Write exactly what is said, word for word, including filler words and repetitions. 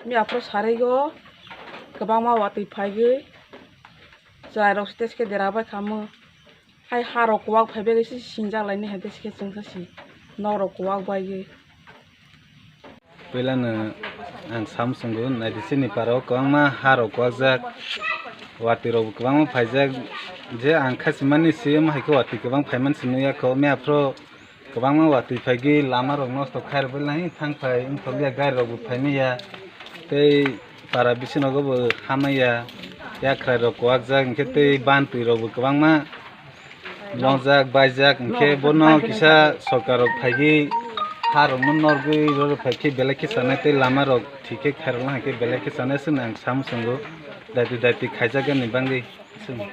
Miya phuru sarai go kwbangma watwi phaigwi chwrairok se teske dera bai khamu. Hai harok kuwak phai bagwi se sinjak laini hai teske chwngsa si nokrok kuwak baigwi. Puilano ang sam sungo naidi chini parao kwbangma harok kuwakjak, watwi rokbo kwbangma phaijak. Je ang kha simani si omo hai khe watwi kwbang phaimani si nukya kho. Miya phuru kwbangma watwi phaigwi lama rok nosto khai rwbailai thang phai wngthokya, gari rokbo phaimaya tei para bisinogo bo hamaya, yakrai rok kuwakjak hinkhe tei bantwi rokbo kwbangma longjak baijak hinkhe bono kisa sorkar rok phaigwi ha rokno norgwi rorok phaikhe belai khe chanai tei lama rok thik khe khairokna hinkhe belai khe chanai chwng ang sam sungo daiti daiti khaijakgani bagwi chwng.